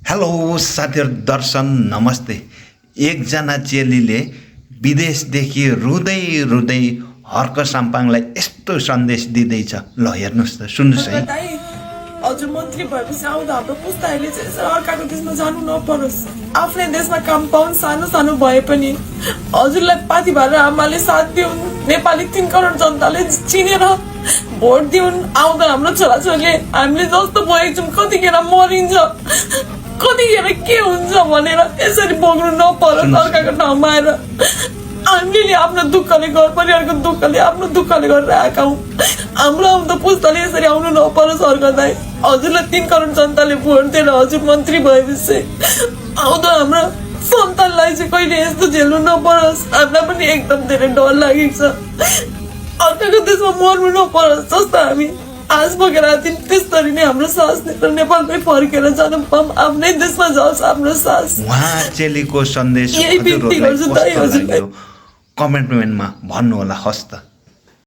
Hello साथीहरु दर्शन नमस्ते। एकजना चेलीले विदेशदेखि रुँदै रुँदै हर्क साम्पाङलाई यस्तो सन्देश दिँदैछ। ल हेर्नुस् त, सुन्नुस् है। हजुर मन्त्री भएपछि आउँदा हाम्रो पुस्ताहरूले चाहिँ अर्काको देशमा जानु नपरोस्। आफ्नै देशमा काम पाउन्, सानो सानो भए पनि। हजुरलाई पाथी भएर आमाले साथ दिउन्। नेपाली 3 करोड जनताले चिनेर भोट दिउन्। आउँदा हाम्रो छोराछोरीले हामीले जस्तो भएको छौँ कतिखेर मरिन्छ, कतिखेर के हुन्छ भनेर यसरी बोक्नु नपरोस्। अर्काको ठाउँमा आएर हामीले आफ्नो दुःखले घर परिवारको दुःखले आफ्नो दुःखले गरेर आएका हौँ। हाम्रो आउँदो पुस्ताले यसरी आउनु नपरोस्। अर्कालाई हजुरलाई 3 करोड जनताले भोट दिएर हजुर मन्त्री भएपछि आउँदो हाम्रो सन्तानलाई चाहिँ कहिले यस्तो झेल्नु नपरोस्। हामीलाई पनि एकदम धेरै डर लागेको छ। अर्काको देशमा मर्नु नपरोस्। जस्तो हामी आज बोकेर आएको त्यस्तरी नै हाम्रो सास नेपालमै फर्केर जानु पाऊँ, आफ्नै देशमा जाओस् हाम्रो सास। उहाँ चेलीको सन्देश यही बिन्ती गर्छु दाइ हजुरलाई। कमेन्टमा भन्नु होला। हस्त।